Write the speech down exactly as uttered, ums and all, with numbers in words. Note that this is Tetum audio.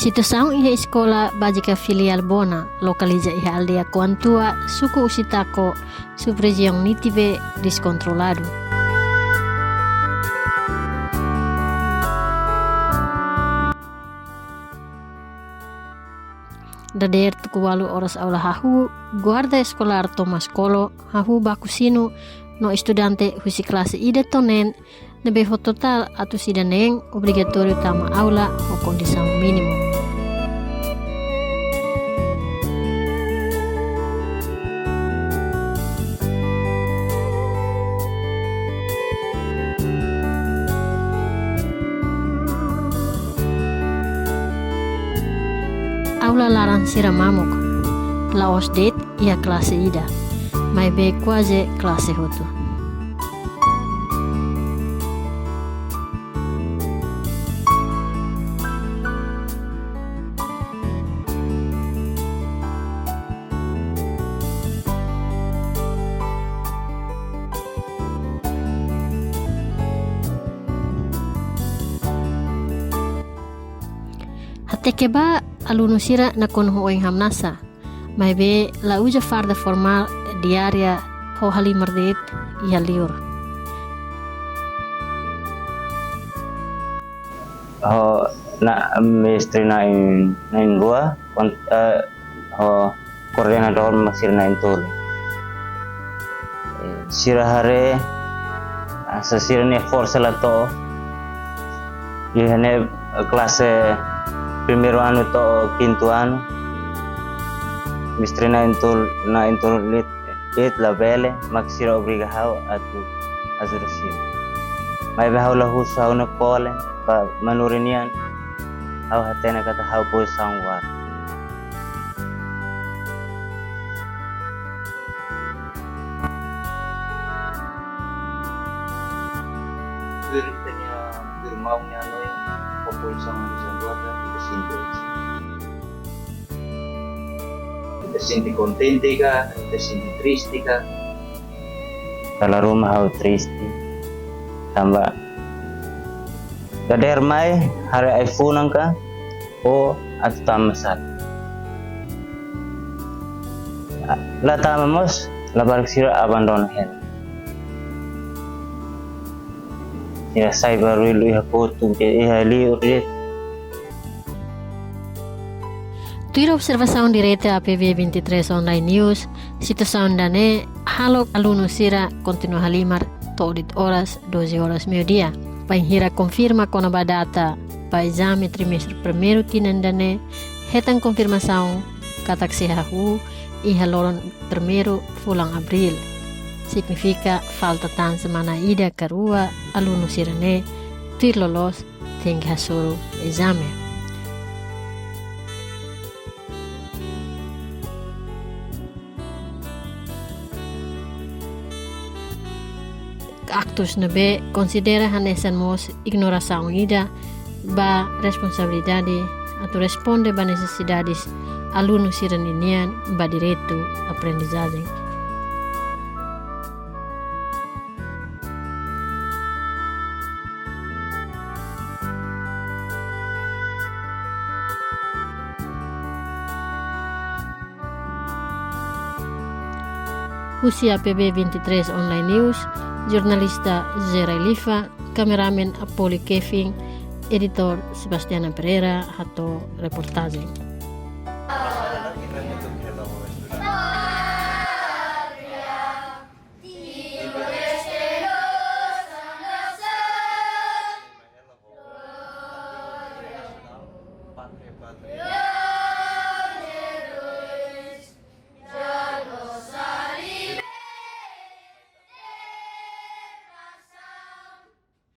Situasaun iha Eskola Bázika Filiál Bona, lokaliza iha aldeia Koantua, suku Usitako, subrejiaun Nitibe, deskontroladu. Dadeer tuku ualu oras aula hahú, guarda eskolár Thomas Kolo hahú baku sinu no estudante husi klase ida to'o neen, ne'ebé fó totál atus ida neen, obrigatóriu tama aula ho kondisaun mínimu. Aula laran sira mamuk, la'ós de'it iha klase ida, maibé kuaze klase hotu. Hateke ba alunu sira nakonu ho oin hamnasa, maibé la uza farda formál diária ho halimar de'it iha liur. Ho na mestre na'in, na'in-rua, kon-, eh, ho koordenadór mak sira na'in-tolu. Eh, sira haree, ah, se sira-nia forsa la to'o. Iha ne'e, eh, klase primeiru anu to'o kintu anu. Mestre na'in-tolu, na'in-tolu de'it, de'it labele, mak sira obriga ha'u atu ajuda sira. Maibé ha'u la husu ha'u-nia kole, ba manorin nian, ha'u hatene katak ha'u pozisaun warek. Tuir ita-nia, tuir maun nia hanoin, ho pozisaun Duzanduata, ita sente. Ita sente kontente ka, ita sente triste ka? Dala ruma ha'u triste. Tanba dadeer mai, haree ai-funan ka, o atu tama sala. La tama mós, labarik sira abandona hela. Sira sai baruilu iha kotuk, iha liur de'it. Tuir observasaun direta A P B vinte e três Online News, situasaun ida-ne'e hala'o alunu sira kontinua halimar to'o de'it oras doze horas meio-dia. Bainhira konfirma kona-ba data ba ezame trimestre primeiru tinan ida-ne'e, hetan konfirmasaun katak sei hahú iha loron primeiru fulan Abríl. Signifika falta tan semana ida ka rua alunu sira-ne'e tuir loloos tenke hasoru ezame. Aktus ne'ebé konsidera hanesan mós ignorasaun ida ba responsabilidade atu responde ba nesesidades alunu sira ninian ba direitu aprendizajen. Husi A P B vinte e três Online News, jornalista José Railifa, kameramen Apoli Kevin, editór Sebastiana Pereira, hato'o reportajen.